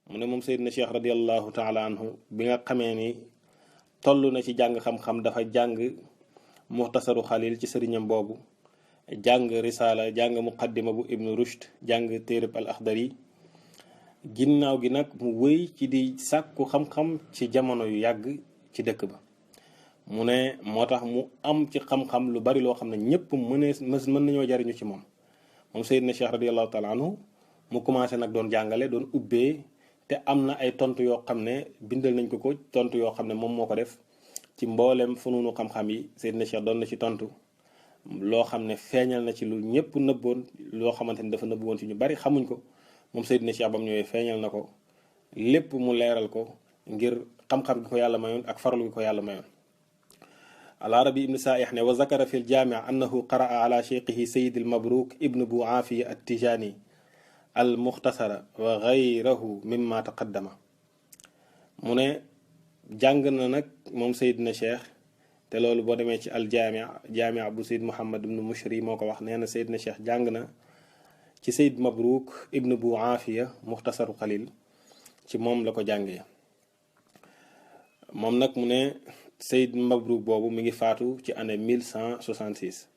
mu ne moom Seydina Cheikh radiallahu taala anhu bi nga xamee ni toll na ci jàng xam-xam dafa jàng muxtasaru xalil ci sëriñam boobu, jàng risaala, jàng muqaddima bu ibnu rushd, jàng téereb al axdari. ginnaaw gi nag mu wéy ci di sàkku xam-xam ci jamono yu yàgg ci dëkk ba. mu ne moo tax mu am ci xam-xam lu bari loo xam ne ñëpp mën nañoo jariñu ci moom Seydina Cheikh radiallahu taala anhu mu commencé nag doon jàngale, doon ubbee, te am na ay tontu yoo xam ne bindal nañ ko tontu yoo xam ne moom moo ko def ci mboolem fununu xam-xam yi. Seydina Cheikh doon na ci tontu loo xam ne feeñal na ci lu ñëpp nëbboon, loo xamante ni dafa nëbb woon ci ñu bari xamuñ ko. moom Seydina Cheikh bam ñëwee feeñal na ko lépp, mu leeral ko ngir xam-xam gi ko yàlla mayoon ak farlu gi ko yàlla mayoon. al-Arabi ibn Saih ne wa zakara fi l-jaami' annahu qaraa ala cheikhihi Sayyid al-Mabruk ibn Bu Aafiya at-Tijani al-Mukhtasara wa ghayrahu mimma taqaddama. mu ne jàng na nag moom Seydina Cheikh, te loolu boo demee ci al-jaami' bu Sayyid Muhammad ibn Mushri moo ko wax, nee na Seydina Cheikh jàng na ci Sayyid Mabruk ibn Bu Aafiya Mukhtasaru Khalil, ci moom la ko jàngee. moom nag mu ne Sayyid Mabruk boobu mi ngi faatu ci année 1166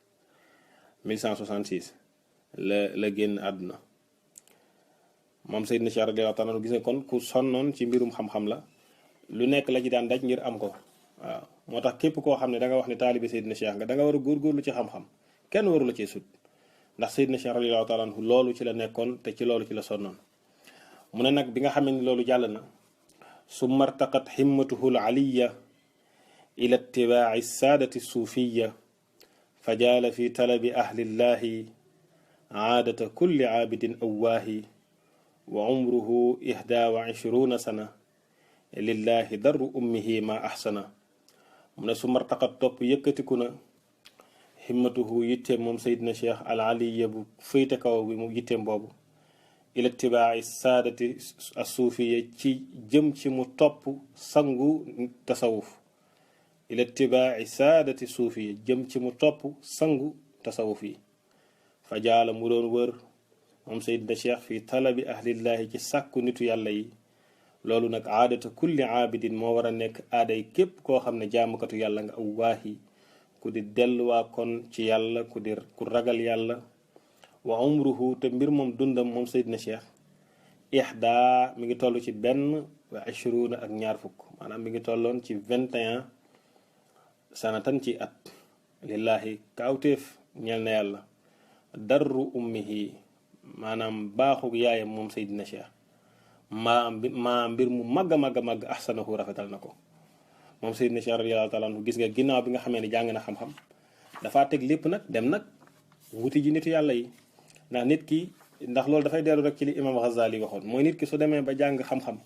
la génn àdduna. moom Seydina Cheikh radiyallahu ta'ala anhu gis nga kon ku sonnoon ci mbirum xam-xam la, lu nekk la ci daan daj ngir am ko. waaw moo tax képp koo xam ne da nga wax ne taalibi Seydina Cheikh nga, da nga war a góorgóorlu ci xam-xam, kenn waru la cee sut, ndax Seydina Cheikh radiyallahu ta'ala anhu loolu ci la nekkoon te ci loolu ci la sonnoon. mu ne nag bi nga xamee ni loolu jàll na, summa irtaqat himmatuhu al-aliyya ila ittibaa'i saadati suufiyya fa jaala fi talabi ahlillahi aadata kulli aabidin awwaahi wa umruhu 21 sana lillahi darru ummihi ma ahsana. mu ne summa irtaqat topp yëkkatiku na himmatuhu yitteem moom Seydina Cheikh al-aliyya bu féyte kaw bi mu yitteem boobu ila ittibaa'i saadati as-suufiyya ci jëm ci mu topp sangu tasawuf. ila ittibaa'i saadati suufiyya jëm ci mu topp sangu tasawuf yi. fa jaala mu doon wër moom Seydina Cheikh fi talabi ahlillahi ci sàkku nitu yàlla yi. loolu nag aadata kulli aabidin moo war a nekk aaday képp koo xam ne jaamukatu yàlla nga, aw waahi ku di delluwaa kon ci yàlla, ku ragal yàlla. wa umruhu te mbir moom dundam moom Seydina Cheikh ihda mi ngi toll ci 21 ak ñaar fukk, maanaam mi ngi tolloon ci 21 sanatan ci at. lillahi kaawteef ñeel na yàlla, darru ummihi maanaam baaxu yaayam moom Seydina Cheikh maa mbir mu màgg a màgg ahsanahu rafetal na ko. moom Seydina Cheikh radiyallahu ta'ala anhu gis nga ginnaaw bi nga xamee ne jàng na xam-xam, dafaa teg lépp nag dem nag wuti ji nitu yàlla yi. ndax loolu dafay dellu rek ci li imam Ghazali waxoon, mooy nit ki su demee ba jàng xam-xam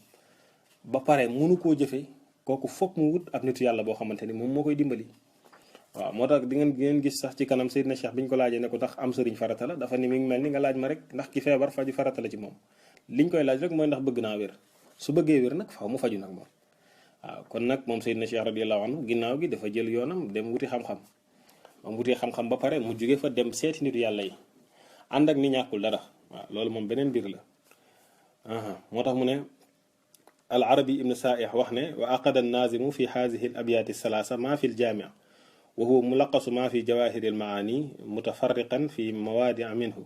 ba pare mënu koo jëfe, kooku foog mu wut ab nitu yàlla boo xamante ni moom moo koy dimbali. waaw moo tax di ngeen gis sax ci kanam Seydina Cheikh biñ ko laajee ne ko tax am sëriñ farata la, dafa ni mi ngi mel ni nga laaj ma rek ndax ki feebar faju farata la ci moom. liñ koy laaj rek mooy ndax bëgg naa wér, su bëggee wér nag faaw mu faju nag moom. waaw kon nag moom Seydina Cheikh radiyallahu anhu ginnaaw gi dafa jël yoonam dem wuti xam-xam. moom wutee xam-xam ba pare mu jóge fa dem seeti nitu yàlla yi, ànd ak ni ñàkkul dara. waaw loolu moom beneen mbir la. moo tax mu ne al-Arabi ibn Saih wax ne wa aqada an-nazimu fi hadhihi al-abyat ath-thalatha ma fi al-jami' wa huwa mulaqasu ma fi jawahir al-maani mutafarriqan fi mawadi' minhu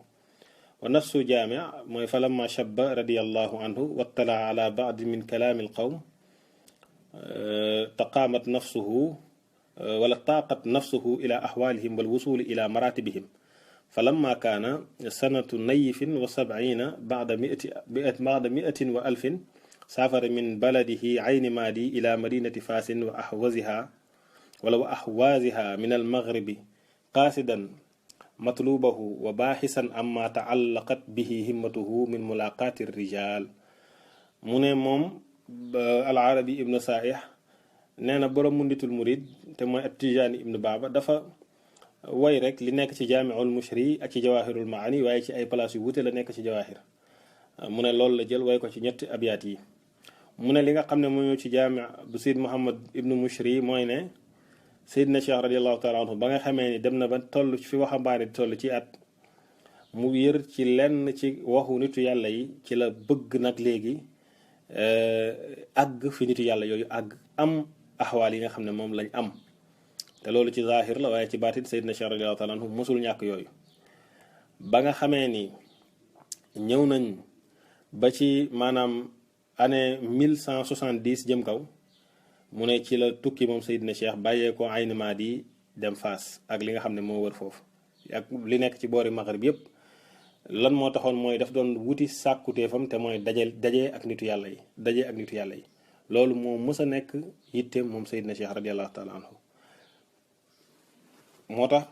wa nafsu jami' mooy falamma shabba radiyallahu anhu wattala ala ba'd min kalam al-qawm taqamat nafsuhu wala taaqat nafsuhu ila ahwalihim wal wusuli ila maratibihim فلما كان سنة نيف وسبعين بعد مئة وألف سافر من بلده عين مادي إلى مدينة فاس وأحوازها من المغرب قاصدا مطلوبه وباحثا عما تعلقت به همته من ملاقاة الرجال. mu ne moom al-Arabi ibn Saih nee na borom munditul murid te mooy at-Tijani ibn Baba dafa way rek li nekk ci jaami'ul mushri ak ci jawahirul maani, waaye ci ay place yu wute la nekk ci jawahir. mu ne loolu la jël way ko ci ñetti abyaat yi. mu ne li nga xam ne moo ñëw ci jaami' bu Seyd Muhammad ibnu Mushri mooy ne Seydina Cheikh radiyallahu ta'ala anhu ba nga xamee ni dem na ba toll fi waxambaane di toll ci at, mu yër ci lenn ci waxu nitu yàlla yi, ci la bëgg nag léegi àgg fi nitu yàlla yooyu àgg am axwaal yi nga xam ne moom lañ am te loolu ci zahir la waaye ci baatin Seydina Cheikh radiyallahu taala anhu mosul ñàkk yooyu ba nga xamee ni ñëw nañ ba ci maanaam année 1170 jëm kaw mu ne ci la tukki moom Seydina Cheikh bàyyee ko Ayni Maadi dem Faas ak li nga xam ne moo wër foofu ak li nekk ci boori Maghrib yépp lan moo taxoon mooy daf doon wuti sàkkuteefam te mooy dajee ak nitu yàlla yi dajee ak nitu yàlla yi loolu moo mës a nekk yitteem moom Seydina Cheikh radiyallahu taala anhu moo tax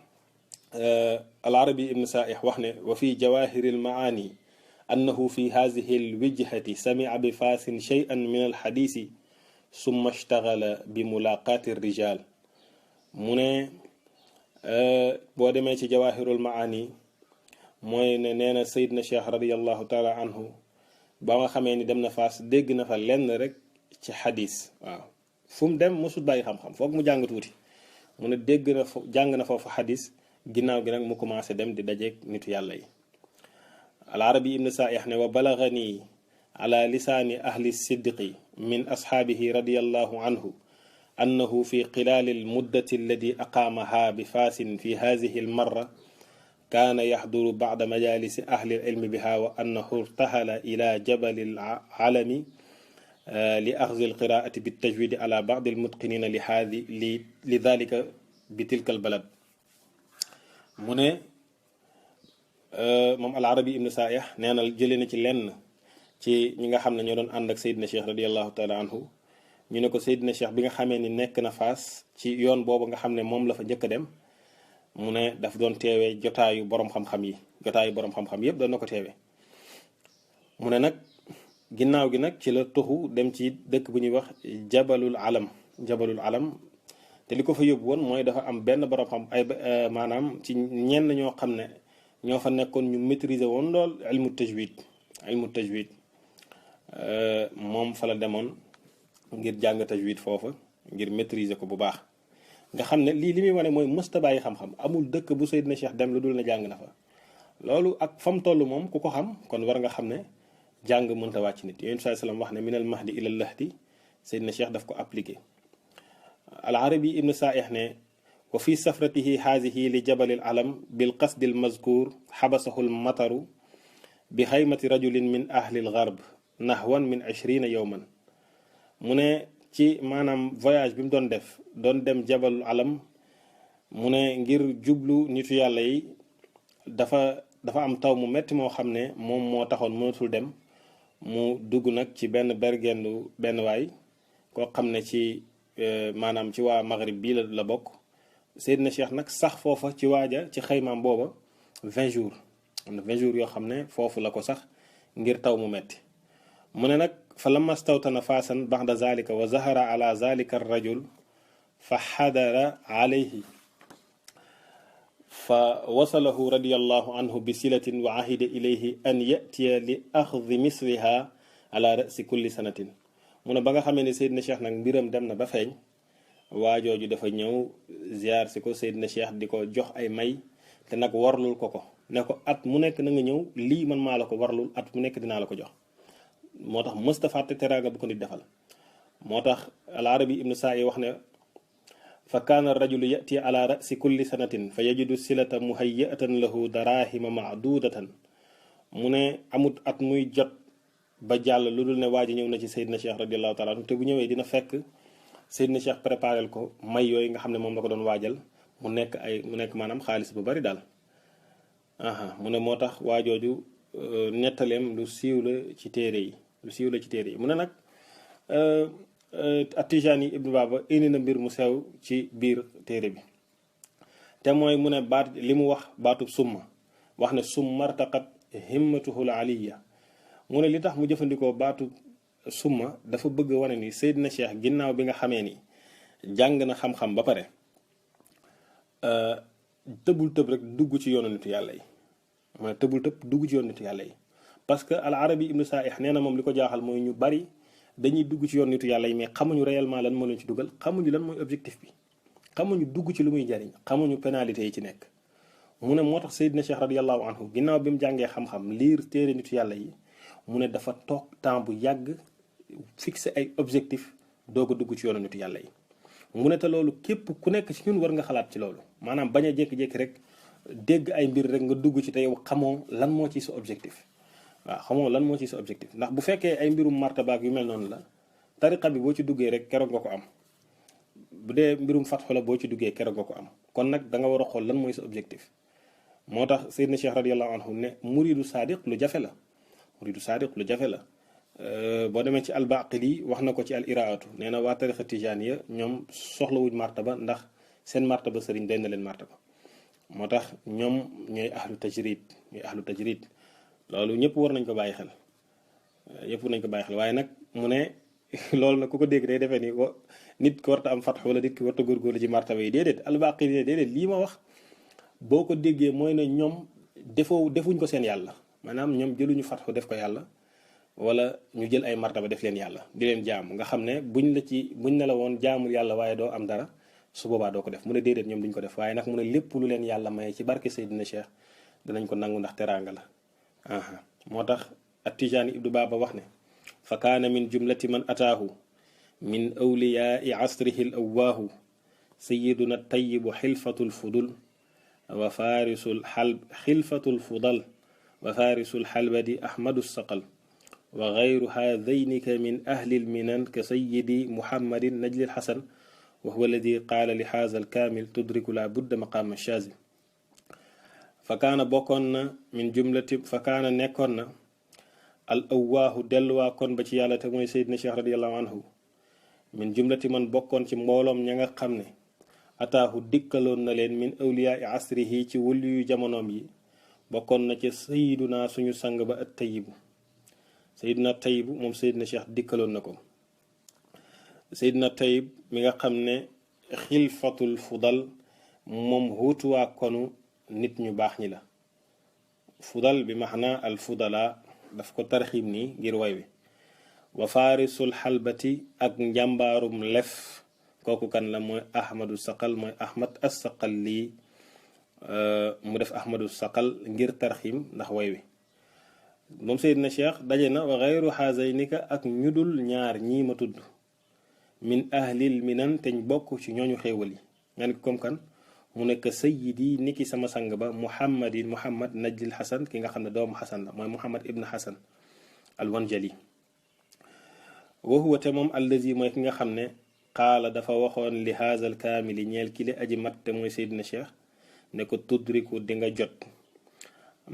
al-Arabi ibn Sa'ih wax ne wa fi jawahiri al-maani annahu fi hadhihi al-wijhati sami'a bi faasin shay'an min al-hadisi summa ishtaghala bi mulaqati ar-rijal mu ne boo demee ci jawahirul maani mooy ne nee na Seydina Cheikh radiyallahu taala anhu ba nga xamee ni dem na Faas dégg na fa lenn rek ci xadis waaw fu mu dem mosut bàyyi xam-xam foog mu jàng tuuti mu ne dégg na jàng na foofu xadis ginnaaw gi nag mu commencé dem di dajeeg nitu yàlla yi al-Arabi ibn Sa'ih ne wa balagani ala lisaani ahli siddiqi min ashaabihi radiyallahu anhu annahu fi xilaali almuddati allati aqaamaha bi faasin fi hadihi almarra kaana yaxduru bacda majalisi ahli alilmi biha wa annahu irtahala ila jabali alalami li axzi alqiraati bittajwidi ala bacdi almutqinina li dalika bi tilka albalad mu ne moom al-Arabi ibn Sa'ih nee na jëlee na ci lenn ci ñi nga xam ne ñoo doon ànd ak Seydina Cheikh radiyallahu taala anhu ñu ne ko Seydina Cheikh bi nga xamee ni nekk na Faas ci yoon boobu nga xam ne moom la fa njëkk a dem mu ne daf doon teewee jotaayu borom xam-xam yi jotaayu borom xam-xam yépp doon na ko teewee mu ne nag ginnaaw gi nag ci la toxu dem ci dëkk bu ñuy wax jabalul alam te li ko fa yóbbu woon mooy dafa am benn borom xam ay maanaam ci ñenn ñoo xam ne ñoo fa nekkoon ñu maîtriser woon lool ilmu tajwid moom fa la demoon ngir jàng tajwid foofa ngir maîtriser ko bu baax nga xam ne lii li muy wane mooy mësta bàyyi xam-xam amul dëkk bu Seydina Cheikh dem lu dul ne jàng na fa loolu ak fam toll moom ku ko xam kon war nga xam ne jàng mënta wàcc nit yonent bi sallam wax ne minal mahdi ilal lahdi Seydina Cheikh daf ko appliqué al-Arabi ibn Sa'ih ne wa fi safratihi haadihi li jabalil alam bil qasdil mazkur xabasahu l mataru bi xaymati rajulin min ahlil garb nahwan min 20 yowman mu ne ci maanaam voyage bi mu doon def doon dem jabalul alam mu ne ngir jublu nitu yàlla yi dafa am taw mu metti moo xam ne moom moo taxoon mënatul dem mu dugg nag ci benn bergendu benn waay koo xam ne ci maanaam ci waa Maghrib bii la bokk Seydina Cheikh nag sax foofa ci waaja ci xaymaam booba 20 jours am na 20 jours yoo xam ne foofu la ko sax ngir taw mu metti mu ne nag fa lamma stawtana faasan baxda zalika wa zahara ala zalika arrajul fa xadara alayhi fa wasalahu radiyallahu anhu bi silatin wa ahida ilayhi an yatiya li axdi misliha ala rasi kulli sanatin mu ne ba nga xamee ne Seydina Cheikh nag mbiram dem na ba feeñ waajooju dafa ñëw ziar si ko Seydina Cheikh di ko jox ay may te nag warlul ko ne ko at mu nekk na nga ñëw lii man maa la ko warlul at mu nekk dinaa la ko jox moo tax mësta fàtte teraanga bu ko nit defal moo tax al-Arabi ibn Sa'i wax ne fa kaana rajulu yati ala rasi kulli sanatin fa yajidu silata muhayyatan lahu darahima maadudatan mu ne amut at muy jot ba jàll lu dul ne waa ji ñëw na ci Seydina Cheikh radiyallahu taala anhu te bu ñëwee dina fekk Seydina Cheikh préparel ko may yooyu nga xam ne moom la ko doon waajal mu nekk maanaam xaalis bu bari daal mu ne moo tax waajooju nettaleem lu siiw la ci téere yi mu ne nag At-Tijani Ibn Baba indi na mbir mu sew ci biir téere bi te mooy mu ne baat li mu wax baatub summa wax ne summartaqat himmatuhul aliya mu ne li tax mu jëfandikoo baatub summa dafa bëgg wane ni Seydina Cheikh ginnaaw bi nga xamee ni jàng na xam-xam ba pare tëbul tëb rek dugg ci yoonu nitu yàlla yi mu ne tëbul tëb dugg ci yoonu nitu yàlla yi parce que al-Arabi ibn Sa'ih nee na moom li ko jaaxal mooy ñu bari dañuy dugg ci yoon nitu yàlla yi mais xamuñu réellement lan moo leen ci dugal xamuñu lan mooy objectif bi xamuñu dugg ci lu muy jariñ xamuñu pénalité yi ci nekk mu ne moo tax Seydina Cheikh radiyallahu anhu ginnaaw bi mu jàngee xam-xam liir téere nitu yàlla yi mu ne dafa toog temps bu yàgg fixé ay objectif doog a dugg ci yoonu nitu yàlla yi. mu ne te loolu képp ku nekk ci ñun war nga xalaat ci loolu maanaam bañ a jékki-jékki rek dégg ay mbir rek nga dugg ci te yow xamoo lan moo ci sa objectif. waaw xamoo lan moo ci sa objectif ndax bu fekkee ay mbirum martabaak yu mel noonu la tariqa bi boo ci duggee rek keroog nga ko am bu dee mbirum fatxu la boo ci duggee keroog nga ko am kon nag da nga war a xool lan mooy sa objectif. moo tax Seydina Cheikh radiyallahu anhu ne muridu sadiq lu jafe la muridu sadiq lu jafe la. boo demee ci albaqili wax na ko ci al iraatu nee na waa tariqa tijaaniya ñoom soxlawuñ martaba ndax seen martaba sëriñ doy na leen martaba moo tax ñoom ñooy ahlu tajrid loolu ñëpp war nañ ko bàyyi xel waaye nag mu ne loolu nag ku ko dégg day defee ni nit ki warta am fatx wala nit ki warta góorgóorlu ci martaba yi déedéet albaqili déedéet lii ma wax boo ko déggee mooy ne ñoom defuñ ko seen yàlla maanaam ñoom jëluñu fatxu def ko yàlla wala ñu jël ay martaba def leen yàlla di leen jaamu nga xam ne buñ ne la woon jaamul yàlla waaye doo am dara su boobaa doo ko def mu ne déedéet ñoom duñ ko def waaye nag mu ne lépp lu leen yàlla maye ci barke Seydina Cheikh danañ ko nangu ndax teraanga la. moo tax at-Tijaani ibnu Baaba wax ne fa kaana min jumlati man ataahu min awliyaai asrihi l awwaahu sayiduna tayibu xilfatul fudul wa faarisul xilfatul fudal wa faarisul xalbadi ahmadu saqal wa gayru haadaynika min ahli lminan ka sayidi muhammadin najli lxasan wa huwa alladi qaala li haza alkaamil tudriku la budda maqaama shaazim fa kaana bokkoon na min jumlati fa kaana nekkoon na al awwaahu delluwaa kon ba ci yàlla te mooy Seydina Cheikh radiallahu anhu min jumlati man bokkoon ci mbooloom ña nga xam ne ataahu dikkaloon na leen min awliyaai asrihi ci wëllu yu jamonoom yi bokkoon na ci sayiduna suñu sang ba at tayibu sayiduna tayibu moom Seydina Cheikh dikkaloon na ko Seydina Tayib mi nga xam ne xilfatul fudal moom huutuwaa konu nit ñu baax ñi la fudal bi maxna al fudala daf ko tarxiim nii ngir way wi wa faarisul xalbati ak njàmbaarum lef kooku kan la mooy ahmadu saqal mooy ahmad as saqal lii mu def ahmadu saqal ngir tarxiim ndax way wi moom Seydina Cheikh daje na wa xayru xaazaynika ak ñu dul ñaar ñii ma tudd min ahlil minan teñ bokk ci ñooñu xéewal yi nga ni comme kan mu nekk sayidi niki sama sang ba muhammad najlil xasan ki nga xam ne doomu xasan la mooy muhammad ibn xasan alwanjali wa huwa te moom allazi mooy ki nga xam ne qaala dafa waxoon li haazal kaamili ñeel ki li aji mat te mooy Seydina Cheikh ne ko tudriku di nga jot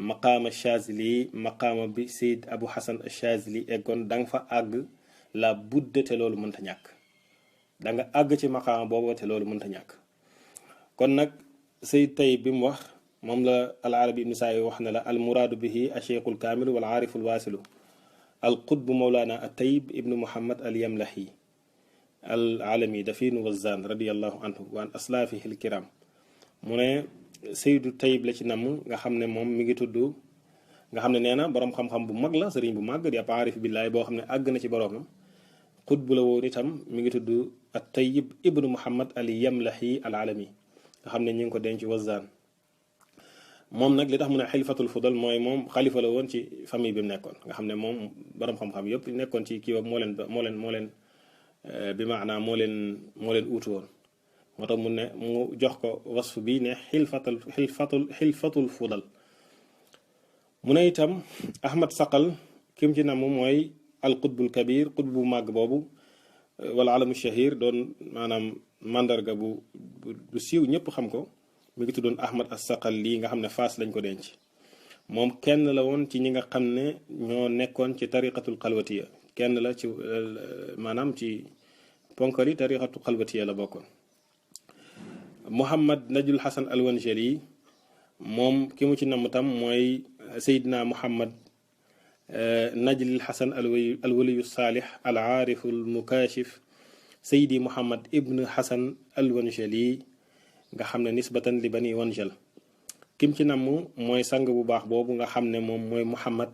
maqaama Chazili maqaama bi Seyd Abu Hasan Chazili eggoon da nga fa àgg la budde te loolu mënta ñàkk da nga àgg ci maqaama boobu te loolu mënta ñàkk kon nag Seyd Tayib bi mu wax moom la al arabi ibnu saayi wax ne la al muraadu bihi acheikul kaamil wal aariful waasilu al qutbu mawlaana at Tayib ibnu Muhammad al Yamlahi al alami dafinu wazaan radiallahu anhu wa an aslaafihi al kiram mu ne Seydu Tayib la ci namm nga xam ne moom mi ngi tudd nga xam ne nee na boroom xam-xam bu mag la sëriñ bu mag di ab aarif billaay boo xam ne àgg na ci boroomam xutbu la woon itam mi ngi tudd at Tayyib ibnu Muhammad al Yamlahi al alami nga xam ne ñu ngi ko denc wazaan moom nag li tax mu ne xilfatul fudal mooy moom xalifa la woon ci famille bi mu nekkoon nga xam ne moom boroom xam-xam yëpp nekkoon ci kii moo leen bi maanaa moo leen uutu woon moo tax mu ne mu jox ko wasfu bi ne xilfatul fudal mu ne itam ahmad saqal kim ci nam mooy al qutbul kabir qutb bu màgg boobu wala alamu shahir doon maanaam mandarga bu siiw ñëpp xam ko mi ngi tuddoon ahmad as saqal lii nga xam ne faas lañ ko denc moom kenn la woon ci ñi nga xam ne ñoo nekkoon ci tariqatul xalwatiya kenn la ci maanaam ci ponkali tariqatu xalwatiya la bokkoon muhammad najul hasan alwanjali moom ki mu ci namm tam mooy sayidna muhammad najlil hasan alwaliyu saalix al aarifu al mukaashif sayidi muhammad ibn hasan alwanjali nga xam ne nisbatan li bani wanjal kim ci namm mooy sang bu baax boobu nga xam ne moom mooy muhammad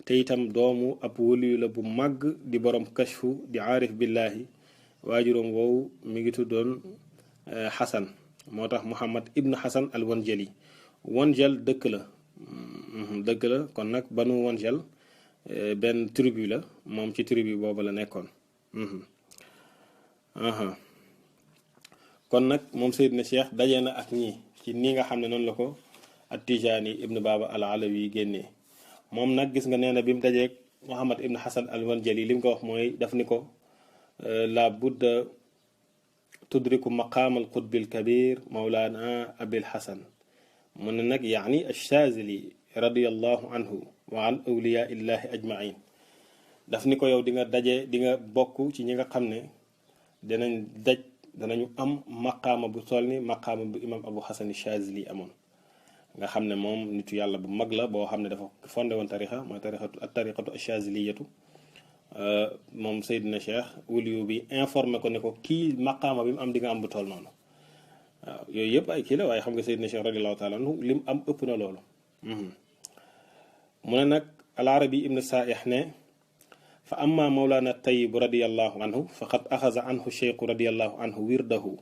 te itam doomu ab waliyu la bu màgg di borom kashfu di aarif billahi waajuram woowu mi ngi tuddoon xasan moo tax muhammad ibn xasan al wanjali wanjal dëkk la kon nag banu wanjal benn tribu la moom ci tribu boobu la nekkoon. kon nag moom Seydina Cheikh daje na ak ñii ci nii nga xam ne noonu la ko at-Tijaani ibnu Baba al-Alawi génnee. moom nag gis nga nee na bi mu dajeeg Muhammad ibn Hasan al-Wanjali li mu ko wax mooy daf ni ko la budda tudriku maqaam al-qutb al-kabir mawlana abil hasan mu ne nag yaani ash-Shazili radiyallahu anhu wa an awliya illahi ajmain daf ni ko yow di nga daje di nga bokk ci ñi nga xam ne danañu am maqaama bu toll ni maqaama bu imam Abu Hasan ash-Shazili amoon nga xam ne moom nitu yàlla bu mag la boo xam ne dafa fondé woon tarixa mooy tariqatu ash-Shaziliyatu moom Seydina Cheikh waliyu bi informé ko ne ko kii maqaama bi mu am di nga am bu toll noonu waaw yooyu yëpp ay kii la waaye xam nga Seydina Cheikh radiyallahu taala anhu lim am ëpp na loolu. mu ne nag al-Arabi ibn Saih ne fa amma mawlana Tayyib radiyallahu anhu faqad axaza anhu cheikh radiyallahu anhu wirdahu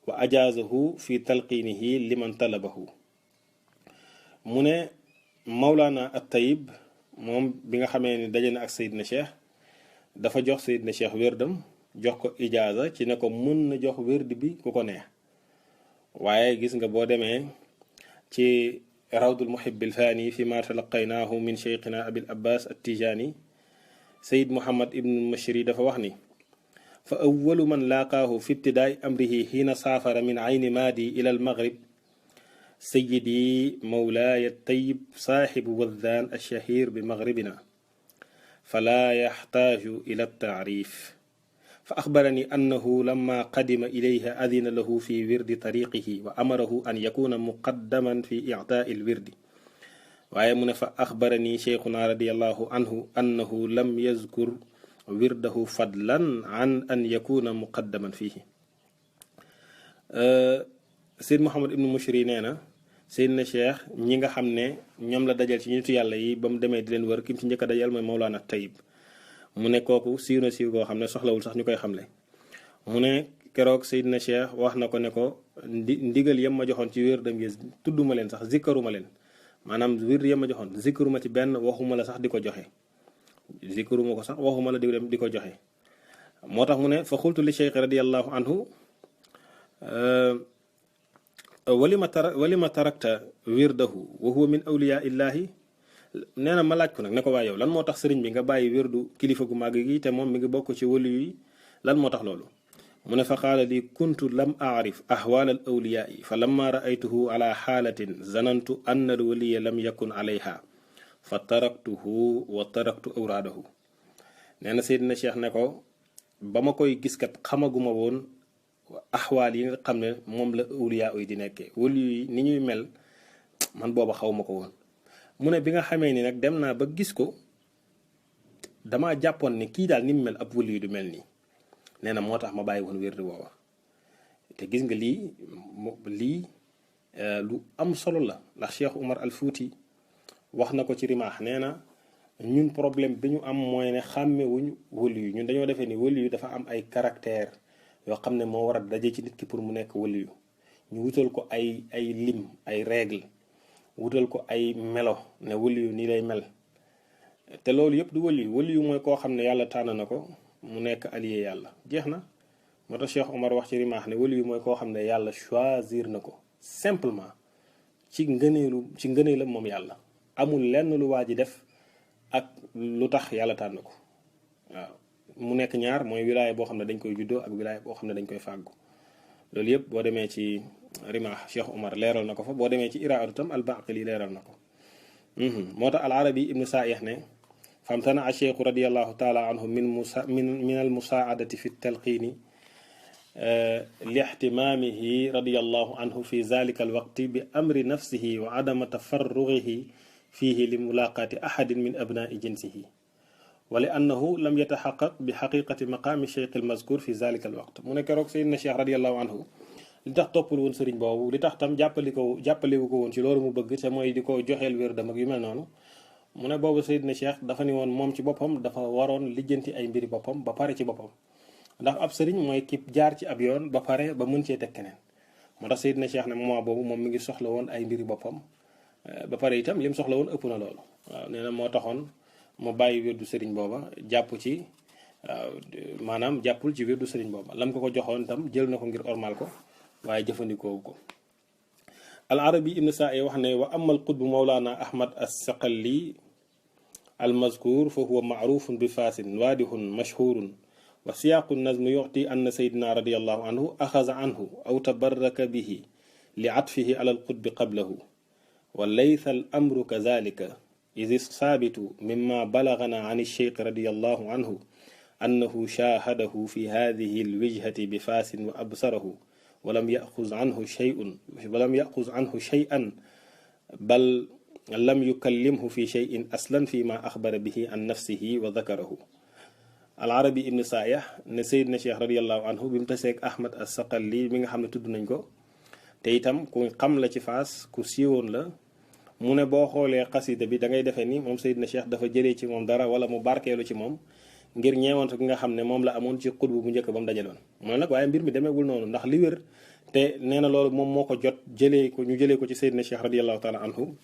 wa ajaazahu fi talqinihi liman talabahu. mu ne Mawlana at-Tayyib moom bi nga xamee ni daje na ak Seydina Cheikh dafa jox Seydina Cheikh wérdam jox ko ijaaza ci ne ko mën na jox wérd bi ku ko neex waaye gis nga boo demee ci rawdul muhibbil faani fi ma talaqaynaahu min cheikhina abil abbas at-Tijani Seyd Muhammad ibn Mashri dafa wax ni fa awwalu man laaqaahu fi ibtidaai amrihi xiina saafara min ayni maadi ila al maghrib سيدي مولاي الطيب صاحب وذان الشهير بمغربنا فلا يحتاج إلى التعريف فأخبرني أنه لما قدم إليه أذن له في ورد طريقه وأمره أن يكون مقدما في إعطاء الورد ويمن فأخبرني شيخنا رضي الله عنه أنه لم يذكر ورده فضلا عن أن يكون مقدما فيه. Seyd Muhammad ibn Mushri nee na Seydina Cheikh ñi nga xam ne ñoom la dajal ci nitu yàlla yi ba mu demee di leen wër kim ci njëkk a dajal mooy Mawlana Tayyib mu ne kooku siiw na siiw koo xam ne soxlawul sax ñu koy xamle. mu ne keroog Seydina Cheikh wax na ko ne ko ndigal yam ma joxoon ci wér dem gi tudduma leen sax zikkaruma leen maanaam wér yam ma joxoon zikkaruma ci benn waxuma la sax di ko joxe zikkaruma ko sax waxuma la di ko joxe. moo tax mu ne fa xultu li Cheikh radiyallahu anhu walima tarakta wirdahu wa huwa min awliya illahi nee na ma laaj ko nag ne ko waaye yow lan moo tax sëriñ bi nga bàyyi wirdu kilifa gu màgg gi te moom mi ngi bokk ci waliyu yi lan moo tax loolu. mu ne fa qaala li kuntu lam aarif ahwaal al awliyaai fa lamma raaytuhu ala xaalatin zanantu anna al waliya lam yakun alayha fa taraktuhu wa taraktu awraadahu. nee na Seydina Cheikh ne ko ba ma koy gis kat xamaguma woon axwaal yi nga xam ne moom la awliyaa yi di nekkee waliyu yi ni ñuy mel man booba xaw ma ko woon. mu ne bi nga xamee ni nag dem naa ba gis ko damaa jàppoon ne kii daal ni mu mel ab waliyu du mel nii nee na moo tax ma bàyyi woon wérdu woowa. te gis nga lii lu am solo la ndax Cheikh Umar al Fuuti wax na ko ci rimaax nee na ñun problème bi ñu am mooy ne xàmmewuñ waliyu ñun dañoo defee ni waliyu dafa am ay caractère yoo xam ne moo war a daje ci nit ki pour mu nekk waliyu ñu wutal ko ay lim ay règle wutal ko ay melo ne waliyu nii lay mel te loolu yëpp du waliyu mooy koo xam ne yàlla tànn na ko mu nekk allié yàlla jeex na. moo tax Cheikh Omar wax ci rimaax ne waliyu mooy koo xam ne yàlla choisir na ko simplement ci ngëneelam moom yàlla amul lenn lu waa ji def ak lu tax yàlla tànn ko waaw. mu nekk ñaar mooy wilaaya boo xam ne dañ koy juddoo ak wilaaya boo xam ne dañ koy fàggu loolu yëpp boo demee ci rimaax Cheikh Omar leeral na ko fa boo demee ci iraadu tam al-Baqili leeral na ko. moo tax al-Arabi ibnu Saih ne famtana cheikhu radiyallahu taala anhu min al musaadati fi talqiini li ihtimaamihi radiyallahu anhu fi zalika alwaqti bi amri nafsihi wa adama tafarrugihi fihi li mulaqati ahadin min abnaai jinsihi wa li annahu lam yataxaqaq bi xaqiqati maqaami cheikh almazkur fi zalika alwaqt. mu ne keroog Seydina Cheikh radiyallahu anhu li tax toppul woon sëriñ boobu li tax tam jàppalewu ko woon ci loolu mu bëgg te mooy di ko joxeel wérdam ak yu mel noonu. mu ne boobu Seydina Cheikh dafa ni woon moom ci boppam dafa waroon lijjanti ay mbiri boppam ba pare ci boppam ndax ab sëriñ mooy ki jaar ci ab yoon ba pare ba mën cee teg keneen. moo tax Seydina Cheikh ne moment boobu moom mi ngi soxla woon ay mbiri boppam ba pare itam lim soxla woon ëpp na loolu waaw nee na moo taxoon mu bàyyi wirdu sëriñ booba jàpp ci maanaam jàppul ci wirdu sëriñ booba lam ko joxoon tam jël na ko ngir ormal ko waaye jëfandikoo ko. al arabi ibn sa'i wax ne wa ama al qutb mawlana ahmad as-saqali al mazkur fa huwa ma'rufun bi fasin waadihun mashhurun wa siyaqu nazm yu'ti anna sayyidina radiyallahu anhu axaza anhu aw tabarraka bihi li atfihi ala al qutb qablahu wa laysa al amru kadhalika إذ الثابت مما بلغنا عن الشيخ رضي الله عنه أنه شاهده في هذه الوجهة بفاس وأبصره ولم يأخذ عنه شيئا بل لم يكلمه في شيء أصلا فيما أخبر به عن نفسه وذكره. العربي ابن سايح ne Seydina Cheikh radiyallahu anhu bi mu taseeg Ahmad as-Saqali mi nga xam ne tudd nañ ko te itam ku xam la ci Faas ku siiwoon la. mu ne boo xoolee xasida bi da ngay defee ni moom Seydina Cheikh dafa jëlee ci moom dara wala mu barkeelu ci moom ngir ñeewantu gi nga xam ne moom la amoon ci xutbu bu njëkk ba mu dajaloon mooy nag waaye mbir mi demeewul noonu ndax li wér te nee na loolu moom moo ko jot ñu jëlee ko ci Seydina Cheikh radiyallahu taala anhu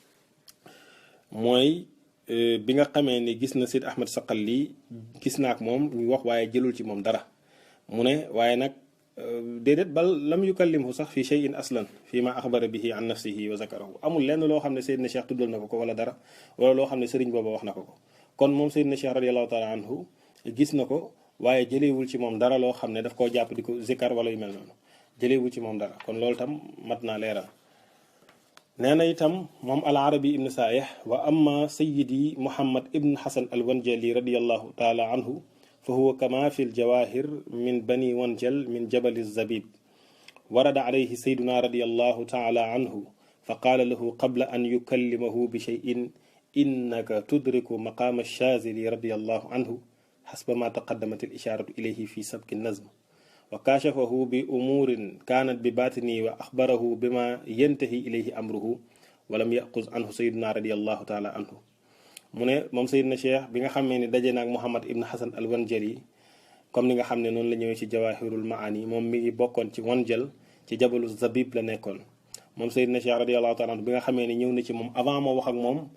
mooy bi nga xamee ni gis na Seyd Ahmad Saqali gis na ak moom ñu wax waaye jëlul ci moom dara mu ne waaye nag déedéet bal lam yukallimhu sax fi shay'in aslan fi ma axbara bihi an nafsihi wa zakarahu amul lenn loo xam ne Seydina Cheikh tuddal na ko wala dara wala loo xam ne sëriñ booba wax na ko kon moom Seydina Cheikh radiyallahu taala anhu gis na ko waaye jëleewul ci moom dara loo xam ne daf koo jàpp di ko zikar wala yu mel noonu jëleewul ci moom dara kon loolu tam mat naa leeral. nee na itam moom al arabi ibn saayih wa amma sayyidi muhammad ibn hasan al wanjali radiyallahu taala anhu فهو كما في الجواهر من بني ونجل من جبل الزبيب ورد عليه سيدنا رضي الله تعالى عنه فقال له قبل أن يكلمه بشيء إنك تدرك مقام الشاذلي رضي الله عنه حسب ما تقدمت الإشارة إليه في سبك النظم وكاشفه بأمور كانت بباطنه وأخبره بما ينتهي إليه أمره ولم يأخذ عنه سيدنا رضي الله تعالى عنه mu ne moom Seydina Cheikh bi nga xamee ni daje naag Muhammad ibn Hasan al Wanjali comme ni nga xam ne noonu la ñëwee ci Jawahirul Maani moom mi ngi bokkoon ci Wanjal ci jabalu Zabib la nekkoon moom Seydina Cheikh radiyallahu taala anhu bi nga xamee ni ñëw na ci moom avant moo wax ak moom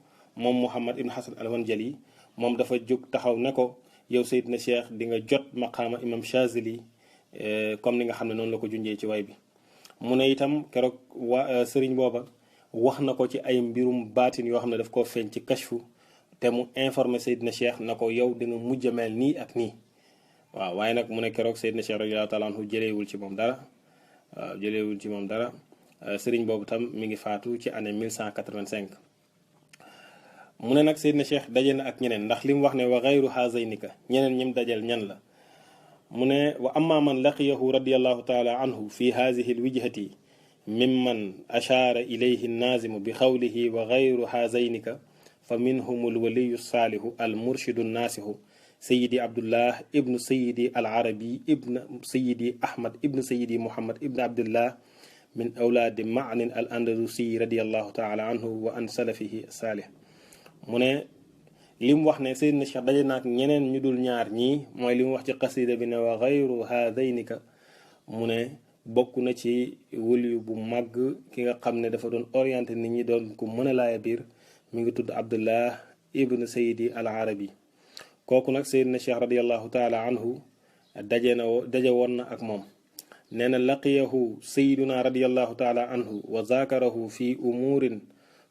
Muhammad ibn Hasan al Wanjali moom dafa jóg taxaw ne ko yow Seydina Cheikh di nga jot maqaama imam Shazili comme ni nga xam ne noonu la ko junjee ci way bi mu ne itam keroog sëriñ booba wax na ko ci ay mbirum baatin yoo xam ne daf koo feeñ ci kashfu te mu informé Seydina Cheikh na ko yow dina mujj mel nii ak nii waaw waaye nag mu ne keroog Seydina Cheikh radiyallahu taala anhu jëleewul ci moom dara waaw jëleewul ci moom dara sëriñ boobu tam mi ngi faatu ci année 1185 mu ne nag Seydina Cheikh daje na ak ñeneen ndax li mu wax ne wa gayru hazaynika ñeneen ñim dajal ñan la mu ne wa amma man laqiyahu radiyallahu taala anhu fi hazihi alwijhati mimman ashaara ilayhi nazimu bi xawlihi wa gayru hazaynika فمنهم الولي الصالح المرشد الناصح سيدي عبد الله ابن سيدي العربي ابن سيدي أحمد ابن سيدي محمد ابن عبد الله من أولاد معن الأندلسي رضي الله تعالى عنه وأن سلفه الصالح mu ne li mu wax ne Seydina Cheikh daje naak ñeneen ñu dul ñaar ñii mooy li mu wax ci qasida bi ne wa gayru haadaynika mu ne bokk na ci wëliyu bu màgg ki nga xam ne dafa doon orienté nit ñi doon ku mën a laaya biir mi ngi tudd Abdullah ibn Sayyidi al Arabi kooku nag Seydina Cheikh radiyallahu taala anhu daje woon na ak moom nee na laqiyahu Sayyiduna radiyallahu taala anhu wa zakarahu fi umurin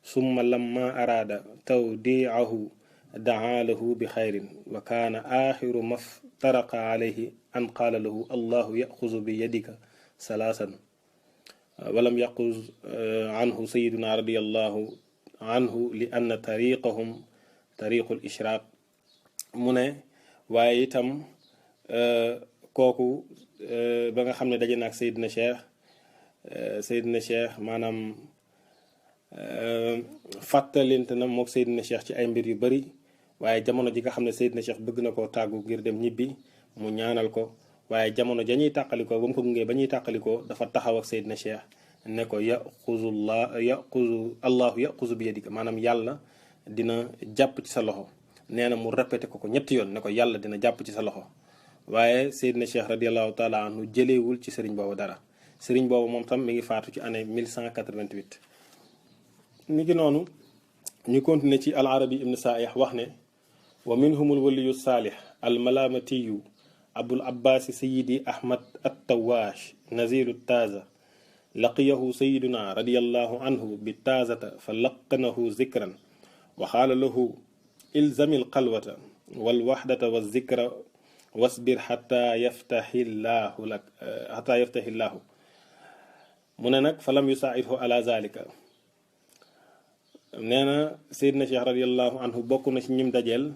summa lamma araada tawdiahu daa lahu bi xayrin wa kaana axiru maftaraqa alayhi an qaala lahu allahu yaxuzu bi yadika salaasan walam yaxuz anhu Sayyiduna radiyallahu anhu li anna tariqahum tariqul ishraaq mu ne waaye itam kooku ba nga xam ne daje na ak Seydina Cheikh maanaam fàttalinte na mook Seydina Cheikh ci ay mbir yu bari waaye jamono ji nga xam ne Seydina Cheikh bëgg na koo tàggu ngir dem ñibbi mu ñaanal ko waaye jamono ja ñuy tàqalikoo ba mu ko gungee ba ñuy tàqalikoo dafa taxaw ak Seydina Cheikh ne ko allahu yaxuzu bi yadika maanaam yàlla dina jàpp ci sa loxo nee na mu répété ko ñetti yoon ne ko yàlla dina jàpp ci sa loxo waaye Seydina Cheikh radiyallahu taala anhu jëleewul ci sëriñ boobu dara sëriñ boobu moom tam mi ngi faatu ci année 1188 mi ngi noonu ñu continuer ci al arabi ibn saayih wax ne wa minhum alwaliyu saalih almalamatiyu abul abbaasi sayidi ahmad attawaash naziru taaza laqiyahu sayiduna radiallahu anhu bi taazata fa laqanahu zikran wa xaala lahu ilzami alxalwata walwaxdata wa zikra wasbir xata yaftaxillaahu lak xata yaftaxillaahu mu ne nag falam yusaidhu ala zalika. nee na Seydina Cheikh radiallahu anhu bokk na ci ñim dajeel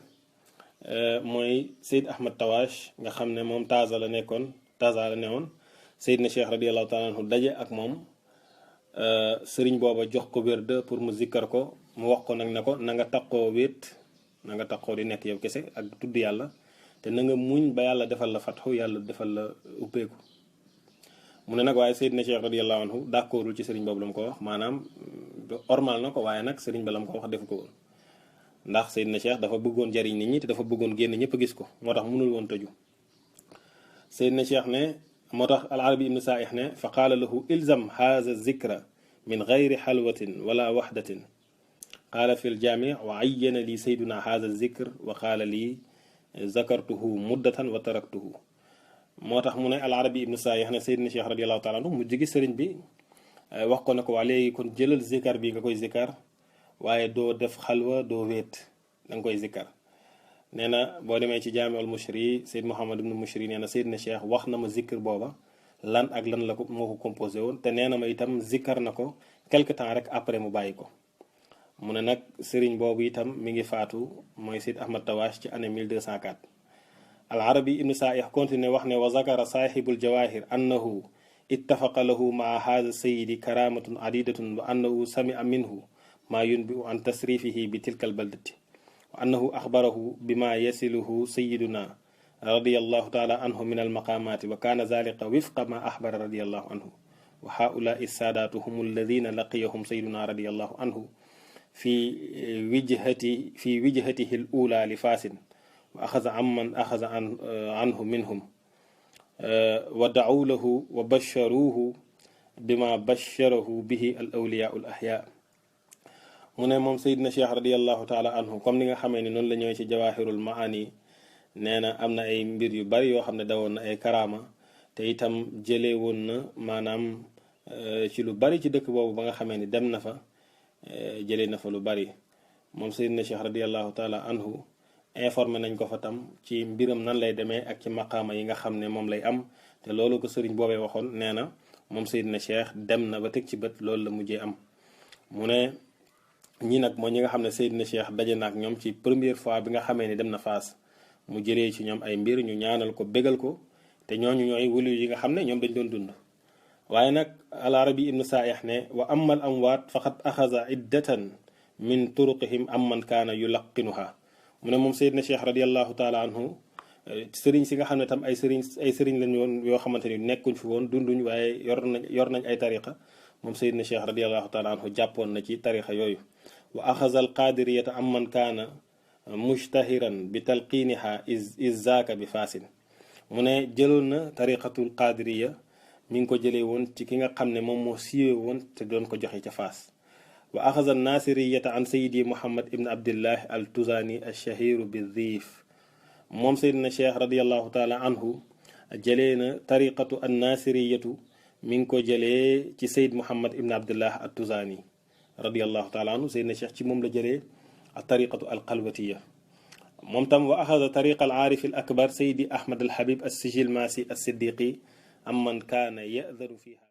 mooy Seyd Ahmad Tawash nga xam ne moom Taza la nekkoon Taza la newoon. Seydina Cheikh radiallahu taala anhu daje ak moom sëriñ booba jox ko wérde pour mu zikkar ko mu wax ko nag ne ko na nga taqoo wéet na nga taqoo di nekk yow kese ak tudd yàlla te na nga muñ ba yàlla defal la fatxu yàlla defal la ubbeeku. mu ne nag waaye Seydina Cheikh radiallahu anhu d'accordul ci sëriñ boobu la mu ko wax maanaam ormal na ko waaye nag sëriñ ba la mu ko wax defu ko woon ndax Seydina Cheikh dafa bëggoon jariñ nit ñi te dafa bëggoon génn ñëpp gis ko moo tax mënul woon tëju. Seydina Cheikh ne moo tax al arabi ibnu saaih ne fa qaala lahu ilzam haza zikra min gayri xalwatin wala waxdatin qaala fi ljaami wa ayyana li sayduna haza zikr wa qaala li zakartuhu muddatan wa taraktuhu. moo tax mu ne al arabi ibnu saaih ne Seydina Cheikh radiallahu taala anhu mu jigi sëriñ bi wax ko ne ko waa léegi kon jëlal zikar bi nga koy zikar waaye doo def xalwa doo wéet da nga koy zikar. nee na boo demee ci jaami al mushri Seyd Muhammad ibnu Mushri nee na Seydina Cheikh wax na ma zikr booba lan ak lan la ko moo ko composé woon te nee na ma itam zikar na ko quelque temps rek après mu bàyyi ko. mu ne nag sëriñ boobu itam mi ngi faatu mooy Seyd Ahmad Tawash ci année 1204. al arabi ibnu saaih continue wax ne wa zakara saaxibul jawahir annahu ittafaqa lahu maa haza sayidi karamatun adidatun wa annahu samia minhu maa yunbiu an tasrifihi bi tilka albaldati wa annahu axbarahu bima yasiluhu sayiduna radiallahu taala anhu min almaqamati wa kana zalika wifqa ma axbara radiallahu anhu wa haulai saadatu hum alladina laqiyahum sayiduna radiallahu anhu fi wijhatihi al ula li faasin wa axaza amman axaza anhu minhum wa da'u lahu wa basharuhu bima basharahu bihi al awliyaau al ahya. mu ne moom Seydina Cheikh radiallahu taala anhu comme ni nga xamee ni noonu la ñëwee ci jawahirul maani nee na am na ay mbir yu bari yoo xam ne dawoon na ay karaama te itam jëlee woon na maanaam ci lu bari ci dëkk boobu ba nga xamee ni dem na fa jëlee na fa lu bari. moom Seydina Cheikh radiallahu taala anhu informé nañ ko fa tam ci mbiram nan lay demee ak ci maqaama yi nga xam ne moom lay am te loolu ko sëriñ boobee waxoon nee na moom Seydina Cheikh dem na ba teg ci bët loolu la mujjee am. mu ne ñi nag mooy ñi nga xam ne Seydina Cheikh daje na ak ñoom ci première fois bi nga xamee ni dem na Faas mu jëlee ci ñoom ay mbir ñu ñaanal ko bégal ko te ñooñu ñooy wulu yi nga xam ne ñoom dañ doon dund. waaye nag al arabi ibnu saaih ne wa amal amwaat faqad axaza iddatan min turuqihim amman kaana yulaqinuha. mu ne moom Seydina Cheikh radiallahu taala anhu sëriñ si nga xam ne tam ay sëriñ lañ woon yoo xamante ni nekkuñ fi woon dunduñ waaye yor nañ ay tariqa moom Seydina Cheikh radiallahu taala anhu jàppoon na ci tariqa yooyu. wa axaza al qadiriyata amman kaana mushtahiran bi talqiiniha is zaaka bi faasin. mu ne jëloon na tariqatul qadiriya mi ngi ko jëlee woon ci ki nga xam ne moom moo siiwee woon te doon ko joxe ca Faas. wa axaza nasiriyata an sayidi muhammad ibn abdillah al tuzani al shahiru bi dhiif. moom Seydina Cheikh radiallahu taala anhu jëlee na tariqatu an nasiriyatu mi ngi ko jëlee ci sayid muhammad ibn abdillah al tuzani radiallahu taala anhu. Seydina Cheikh ci moom la jëlee al tariqatu al xalwatiya. moom tam wa axaza tariqa al aarif al akbar sayidi ahmad al habib al sijil maasi al siddiqi amman kaana yadaru fiha